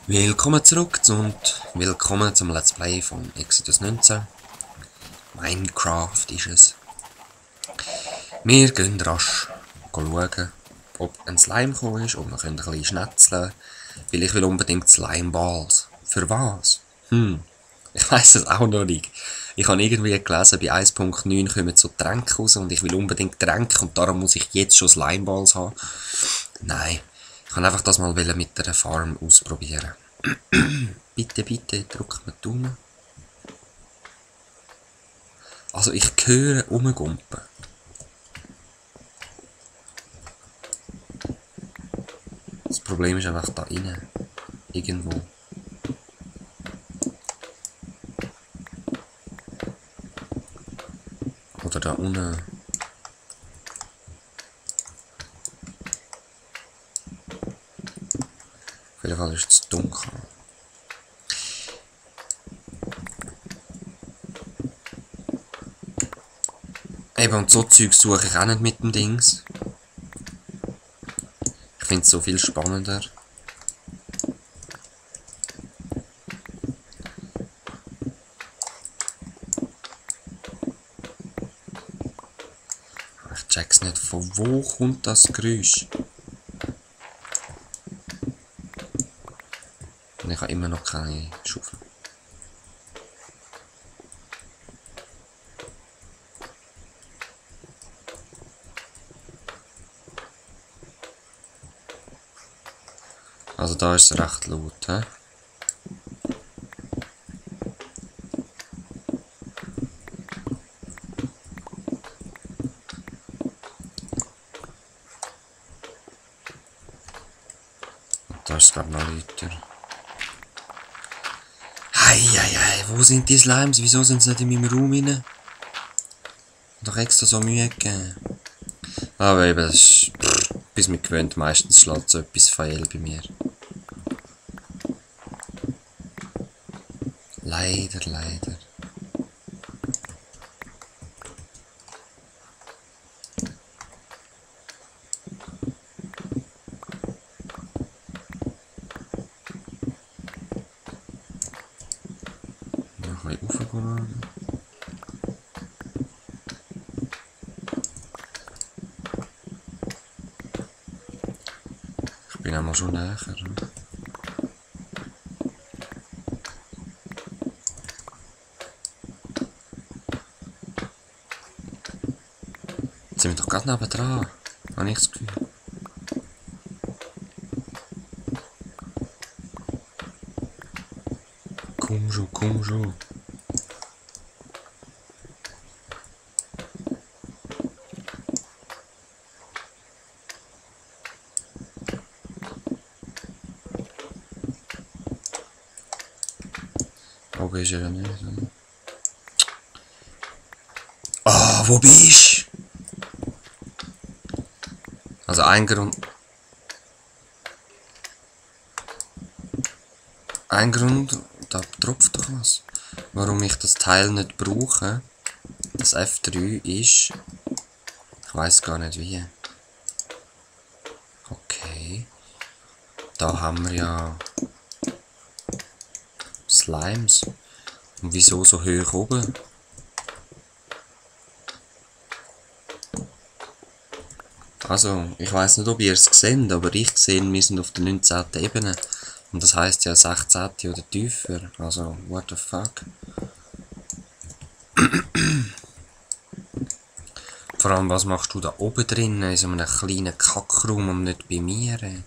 Willkommen zurück und willkommen zum Let's Play von Exodus 19. Minecraft ist es. Wir gehen rasch schauen, ob ein Slime gekommen ist und wir können ein bisschen schnetzeln, weil ich will unbedingt Slimeballs. Für was? Ich weiss es auch noch nicht. Ich habe irgendwie gelesen, bei 1.9 kommen so Tränke raus und ich will unbedingt Tränke und darum muss ich jetzt schon Slimeballs haben. Nein, ich kann einfach das mal mit einer Farm ausprobieren. Bitte, bitte, drück mir die Daumen. Also ich höre rumgumpen. Das Problem ist einfach da innen. Irgendwo. Oder da unten. Auf jeden Fall ist es zu dunkel. Eben, und so Zeug suche ich auch nicht mit dem Dings. Ich finde es so viel spannender. Ich check's nicht, von wo kommt das Geräusch? Und ich habe immer noch keine Schaufel. Also da ist es recht laut, hä? Und da ist es glaube ich noch lauter. Heieiei, wo sind die Slimes? Wieso sind sie nicht in meinem Raum rein? Doch extra so Mühe gegeben. Aber eben, das ist... bis mich gewöhnt, meistens schlägt so etwas fehl bei mir. Leider, leider. Noch ein bisschen raufgehen. Ich bin einmal schon näher. Jetzt sind wir doch gerade nebendran. Habe ich das Gefühl. Komm schon, komm schon. Oben ist er ja nicht. Ah, wo bist du? Also ein Grund, da tropft doch was. Warum ich das Teil nicht brauche, das F3 ist, ich weiß gar nicht wie. Okay, da haben wir ja Slimes. Und wieso so hoch oben? Also, ich weiß nicht, ob ihr es seht, aber ich sehe, wir sind auf der 19. Ebene. Und das heisst ja 16. oder tiefer. Also, what the fuck. Vor allem, was machst du da oben drin, in so einem kleinen Kackraum und nicht bei mir?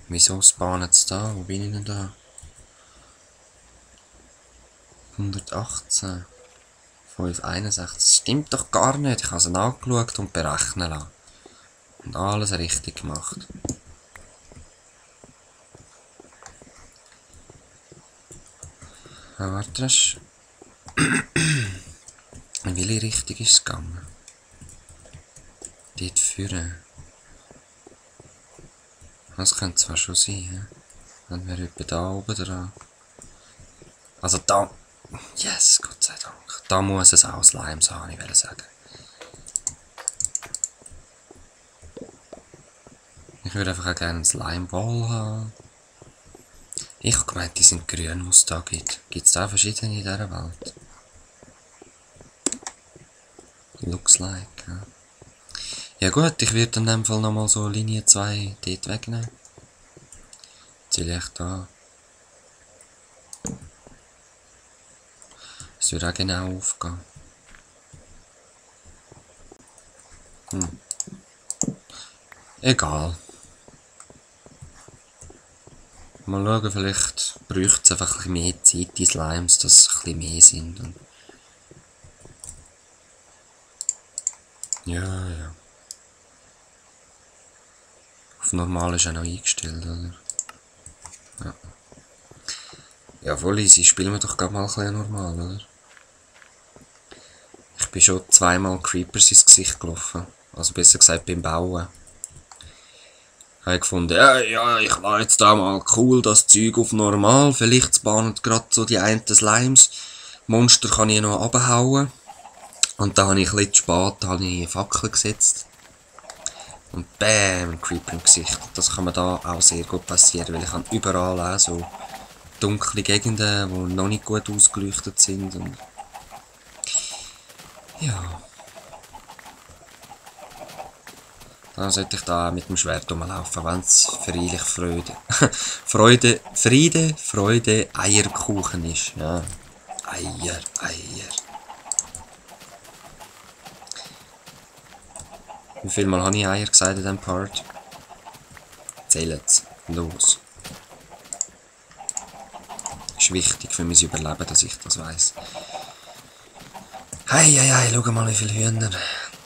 Wieso spawnen sie da? Wo bin ich denn da? 118. 561. Das stimmt doch gar nicht. Ich habe es angeschaut und berechnen lassen. Und alles richtig gemacht. Ja, warte, das ist... In welche Richtung ist es gegangen? Dort führen. Das könnte zwar schon sein, he? Dann wäre etwa da oben dran. Also da... Yes, Gott sei Dank. Da muss es auch Slimes haben, ich will sagen. Ich würde einfach auch gerne einen Slimeball haben. Ich habe gemeint, die sind grün, was es da gibt. Gibt es da verschiedene in dieser Welt? Looks like, ja. Ja gut, ich würde in dem Fall nochmal so Linie 2 dort wegnehmen. Zähle ich da. Das würde auch genau aufgehen. Egal. Mal schauen, vielleicht bräuchte es einfach ein bisschen mehr Zeit, die Slimes, dass es ein bisschen mehr sind. Und ja, ja. Auf normal ist auch noch eingestellt, oder? Ja. Ja, voll easy. Spielen wir doch gerade mal ein bisschen normal, oder? Ich bin schon zweimal Creepers ins Gesicht gelaufen. Also besser gesagt beim Bauen. Habe ich gefunden, ja, ich lasse jetzt da mal cool das Zeug auf normal. Vielleicht spawnen gerade so die einen Slimes. Monster kann ich noch abhauen. Und da habe ich ein bisschen zu spät eine Fackel gesetzt. Und bam, ein Creeper im Gesicht. Das kann mir da auch sehr gut passieren, weil ich habe überall auch so dunkle Gegenden, die noch nicht gut ausgeleuchtet sind. Und ja. Da sollte ich da mit dem Schwert rumlaufen, wenn es freilich Friede, Freude, Eierkuchen ist. Ja. Eier. Wie viel Mal habe ich Eier gesagt in diesem Part? Zählt's. Los. Ist wichtig für mein Überleben, dass ich das weiss. Hei, schau mal wie viele Hühner.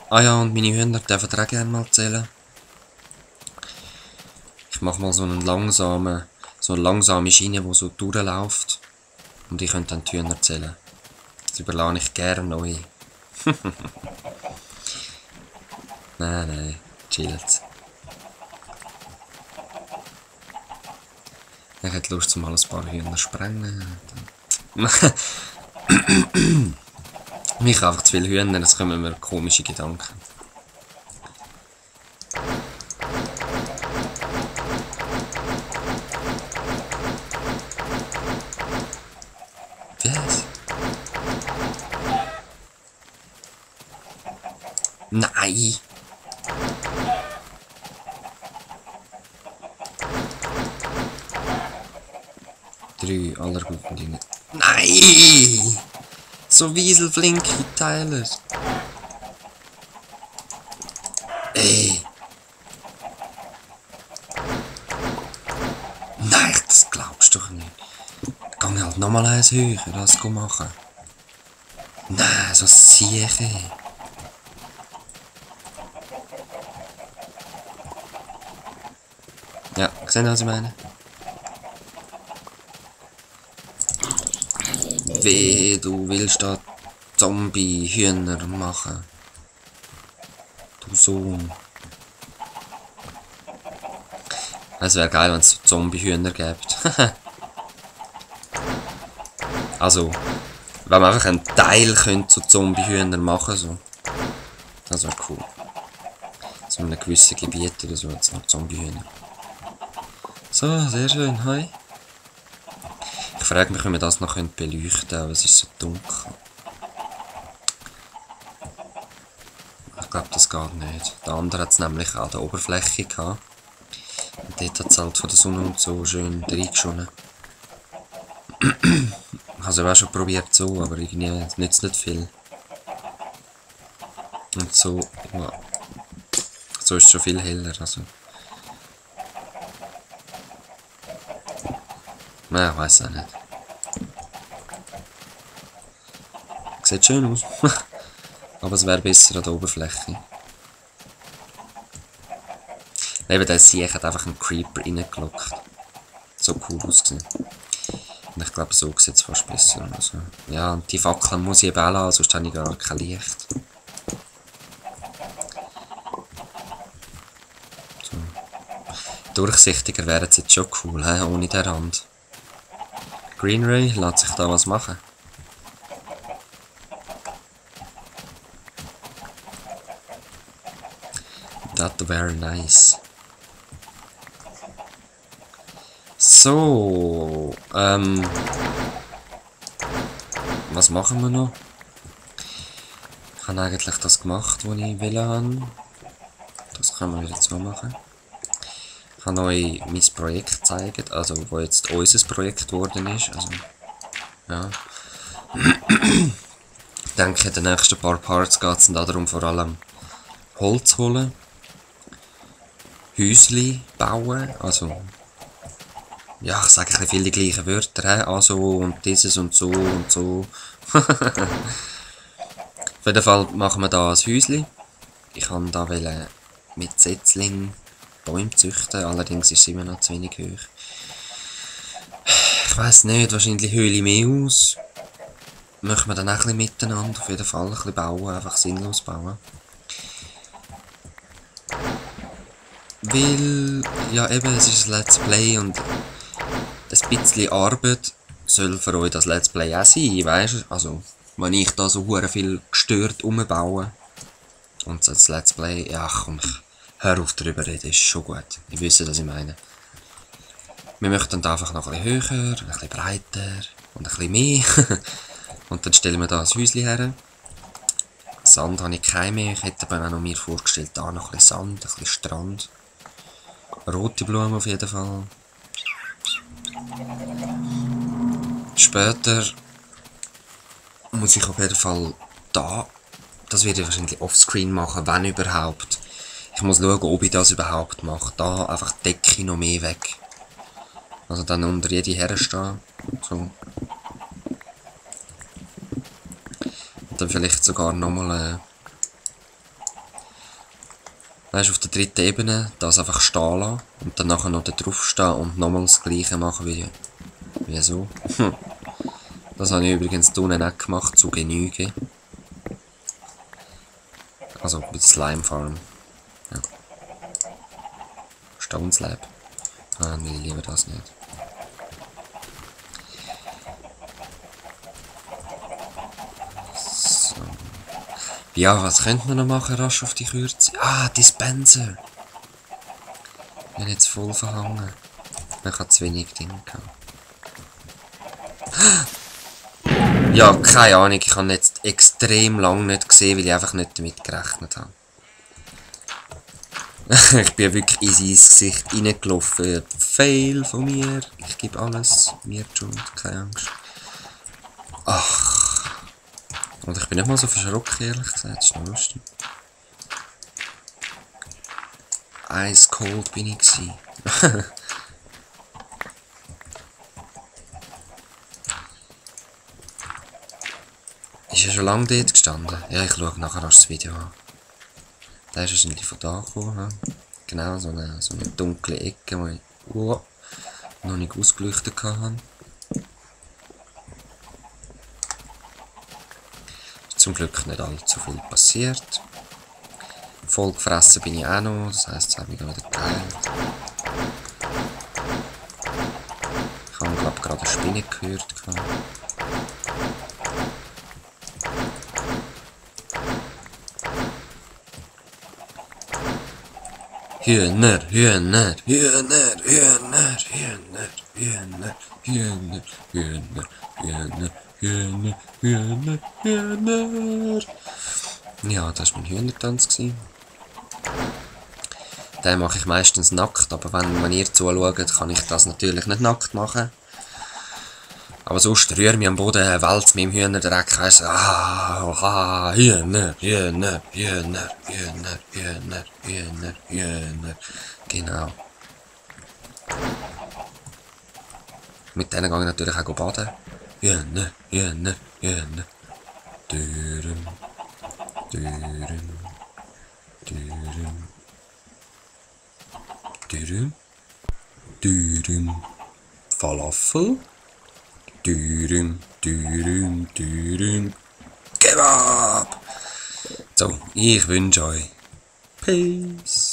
Ah ja, und meine Hühner dürfen auch gerne mal zählen. Ich mache mal so eine langsame Schiene, die so durchläuft. Und ich könnte dann die Hühner zählen. Das überlasse ich gerne euch. Nein, chillt. Ich hätte Lust, mal ein paar Hühner zu sprengen. Ich habe einfach zu viele Hühner, es kommen mir komische Gedanken. Was? Nein! Drei aller guten Dinge. Nein! So wieselflinke Teile. Ey! Nein, das glaubst du doch nicht. Geh halt nochmal eins höher, das machen. Nein, so sicher. Ja, seht ihr, was ich meine? Weh, du willst da Zombie-Hühner machen. Du Sohn. Es wäre geil, wenn es so Zombie-Hühner gibt. Also, wenn man einfach einen Teil könnte zu Zombie-Hühner machen, so. Das wäre cool. So in einem gewissen Gebiet oder so, jetzt noch Zombie-Hühner. So, sehr schön, hi. Ich frage mich, wie wir das noch beleuchten können, aber es ist so dunkel. Ich glaube, das geht nicht. Der andere hat es nämlich an der Oberfläche gehabt. Und dort hat es halt von der Sonne und so schön reingeschonnen. Ich habe es auch schon probiert so, aber irgendwie nützt nicht viel. Und so, ja. So ist es schon viel heller, also. Nein, ich weiß auch nicht. Sieht schön aus. Aber es wäre besser an der Oberfläche. Neben der Sieg hat einfach einen Creeper reingelockt. So cool ausgesehen. Und ich glaube, so sieht es fast besser aus. Ja, und die Fackeln muss ich eben auch lassen, sonst habe ich gar kein Licht. So. Durchsichtiger wäre es jetzt schon cool, he? Ohne den Rand. Green Ray, lässt sich da was machen? That very nice. So, was machen wir noch? Ich habe eigentlich das gemacht, was ich wollte. Das können wir wieder so machen. Ich habe euch mein Projekt gezeigt, also wo jetzt unser Projekt geworden ist. Also, ja. Ich denke, in den nächsten paar Parts geht es darum, vor allem Holz holen, Häusli bauen, also ja, ich sage ein bisschen viele gleiche Wörter, also und dieses und so und so. Auf jeden Fall machen wir da ein Häusli. Ich kann da mit Setzling Bäume züchten, allerdings ist es immer noch zu wenig hoch. Ich weiss nicht, wahrscheinlich Höhle mehr aus. Machen wir dann auch ein bisschen miteinander, auf jeden Fall ein bisschen bauen, einfach sinnlos bauen. Weil, ja eben, es ist ein Let's Play und ein bisschen Arbeit soll für euch das Let's Play auch sein, weißt du? Also, wenn ich da so hure viel gestört umbaue und so das Let's Play, ja komm, hör auf drüber reden, ist schon gut. Ihr wisst, was ich meine. Wir möchten da einfach noch ein bisschen höher, ein bisschen breiter und ein bisschen mehr. Und dann stellen wir da ein Häuschen her. Sand habe ich keinen mehr, ich hätte aber auch noch mir vorgestellt, da noch ein bisschen Sand, ein bisschen Strand. Rote Blumen auf jeden Fall. Später muss ich auf jeden Fall da, das werde ich wahrscheinlich offscreen machen, wenn überhaupt. Ich muss schauen, ob ich das überhaupt mache. Da einfach die Decke noch mehr weg. Also dann unter jede herstehen. So. Und dann vielleicht sogar nochmal, weißt, auf der dritten Ebene das einfach stehen lassen. Und dann nachher noch da drauf stehen und nochmal das gleiche machen wie so. Das habe ich übrigens da unten auch gemacht, zu Genüge. Also mit Slime Farm. Ja. Stone Slab. Ah, nee, lieber das nicht. So. Ja, was könnte man noch machen, rasch auf die Kürze? Ah, Dispenser! Ich bin jetzt voll verhangen. Ich habe zu wenig Dinge gehabt. Ja, keine Ahnung, ich habe jetzt extrem lange nicht gesehen, weil ich einfach nicht damit gerechnet habe. Ich bin wirklich in sein Gesicht reingelaufen. Fail von mir. Ich gebe alles. Mir die Schuld, keine Angst. Ach. Und ich bin nicht mal so verschrocken, ehrlich gesagt. Das ist noch lustig. Ice cold bin ich gewesen. Ist ja schon lange dort gestanden. Ja, ich schaue nachher das Video an. Der ist wahrscheinlich von da gekommen. Genau, so eine dunkle Ecke, die ich noch nicht ausgeleuchtet hatte. Ist zum Glück nicht allzu viel passiert. Voll gefressen bin ich auch noch, das heisst, es hat mich wieder geheilt. Ich habe, glaube ich, gerade eine Spinne gehört. Hühner, Hühner, Hühner, Hühner, Hühner, Hühner, Hühner, Hühner, Hühner, Hühner, Hühner, Hühner. Ja, das war mein Hühnertanz. Den mache ich meistens nackt, aber wenn ihr zuschaut, kann ich das natürlich nicht nackt machen. Aber sonst rühre mich am Boden, wälze mich im Hühnerdreck, heisst Hühner, Hühner, Hühner, Hühner, Hühner, Hühner, Hühner. Genau. Mit denen gehe ich natürlich auch baden. Hühner, Hühner, Hühner. Dürüm, dürüm, dürüm, dürüm, dürüm. Falafel. Dürüm, dürüm, dürüm. Kebab! So, ich wünsche euch Peace.